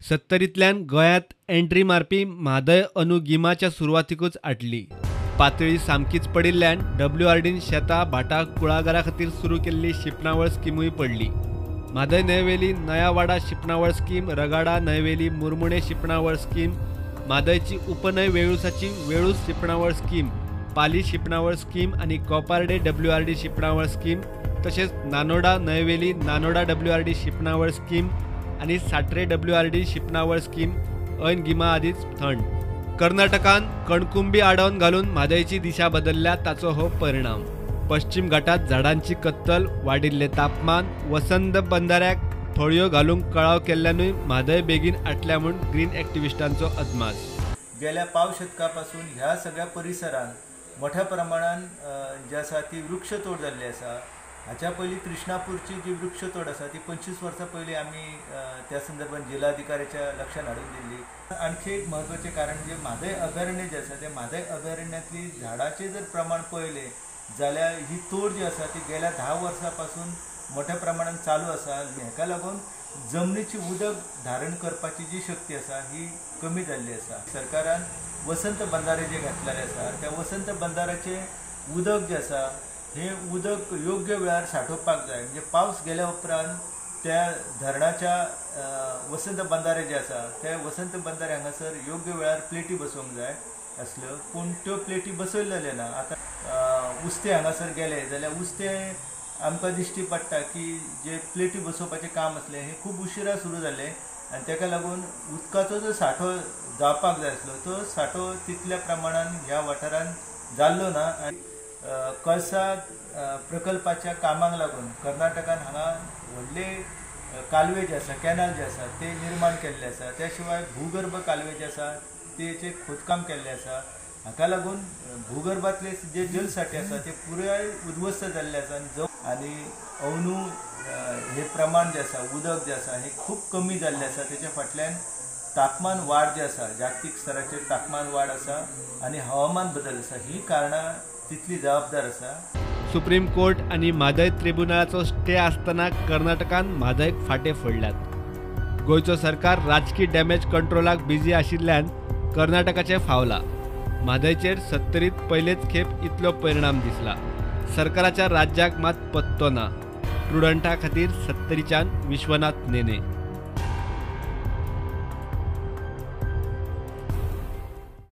सत्तरींतल्यान गोंयांत एंट्री मारपी म्हादय अंदू गिमाच्या सुरवातीकूच आटली. पातळी सामकीच पडिल्ल्यान डब्ल्यूआरडीन शेतां भाटां कुळागरा खातीर सुरू केल्ली शिंपणावळ स्किमूय पडली. म्हादय न्हंयवेली नयावाडा शिंपणावळ स्कीम, रगाडा न्हंयवेली मुरमुणे शिंपणावळ स्कीम, म्हादयची उपन्हंय वेळूसाची वेळूस शिंपणावळ स्कीम, पाली शिंपणावळ स्कीम आनी कोपार्डे डब्ल्यूआरडी शिंपणावळ स्कीम, तशेंच नानोडा न्हंयवेली नानोडा डब्ल्यूआरडी शिंपणावळ स्कीम आनी साट्रे डब्ल्यूआरडी शिंपणावळ स्कीम ऐन गिमा आदींच थंड. कर्नाटकान कणकुंबी आडावन घालून म्हादयची दिशा बदलल्या ताचो हो परिणाम. पश्चिम घाटात झाडांची कत्तल, वाडिल्लें तापमान, वसंत बंधाऱ्याक फळयो घालूंक कळाव केल्ल्यानूय म्हादय बेगीन आटल्या म्हूण ग्रीन एक्टिविस्टांचो अदमास. गेल्या पाव शतका पासून ह्या सगळ्या परिसरांत मोठ्या प्रमाणान जे आसा ती वृक्षतोड जाल्ली आसा. हाच्या पयलीं कृष्णापूरची जी वृक्षतोड आसा ती 25 वर्सां पयलीं आमी त्या संदर्भात जिल्हाधिकाऱ्याच्या लक्षात हाडून दिल्ली. आणखी एक म्हत्वाचें कारण म्हणजे म्हादय अभयारण्य जें आसा त्या म्हादय अभयारण्यांतली झाडाचें जर प्रमाण पळयलें जाल्यार ही तोड जी आसा ती गेल्या 10 वर्सां पासून मोठ्या प्रमाणान चालू आसा. हेका लागून जमनीची उदक धारण करपाची जी शक्ती आसा ही कमी जाल्ली आसा. सरकारान वसंत बंधारे जे घातलेले आसा त्या वसंत बंधाराचें उदक जें आसा हें उदक योग्य वेळार सांठोवपाक जाय. म्हणजे पावस गेल्या उपरांत त्या धरणाच्या वसंत बंधारे जे आसा त्या वसंत बंधारे हांगासर योग्य वेळार प्लेटी बसोवंक जाय आसल्यो, पूण त्यो प्लेटी बसयलेल्यो ना. आतां उस्तें हांगासर गेलें जाल्यार उस्तें आमकां दिश्टी पडटा की जे प्लेटी बसोवपाचें काम आसलें हें खूब उशिरा सुरू जालें आनी ताका लागून उदकाचो जो सांठो जावपाक जाय आसलो तो सांठो तितल्या प्रमाणान ह्या वाठारांत जाल्लो ना. आनी कळसा प्रकल्पाच्या कामाक लागून कर्नाटकान हांगा व्हडले कालवे जे आसा, कॅनल जे आसा ते निर्माण केल्ले आसा. त्या शिवाय भूगर्भ कालवे जे आसा तेचें खोदकाम केल्लें आसा. हाका लागून भूगर्भातले जे जलसाठे आसा ते पुराय उद्ध्वस्त जाल्ले आसा आनी अंदू हे प्रमाण जें आसा उदक जें आसा हें खूब कमी जाल्लें आसा. तेच्या फाटल्यान तापमान वाड जे आसा, जागतीक स्तराचेर तापमान वाड आसा आनी हवामान बदल आसा, ही कारणां तितली जबाबदार आसा. सुप्रीम कोर्ट आनी म्हादय ट्रिब्युनलाचो स्टे आसतना कर्नाटकान म्हादयक फाटे फोडल्यात. गोंयचो सरकार राजकी डॅमेज कंट्रोलाक बिजी आशिल्ल्यान कर्नाटकाचें फावला. म्हादयचेर सत्तरीत पयलेच खेप इतलो परिणाम दिसला. सरकाराच्या राज्याक मात पत्तो ना. प्रुडंटा खातीर सत्तरीच्यान विश्वनाथ नेने.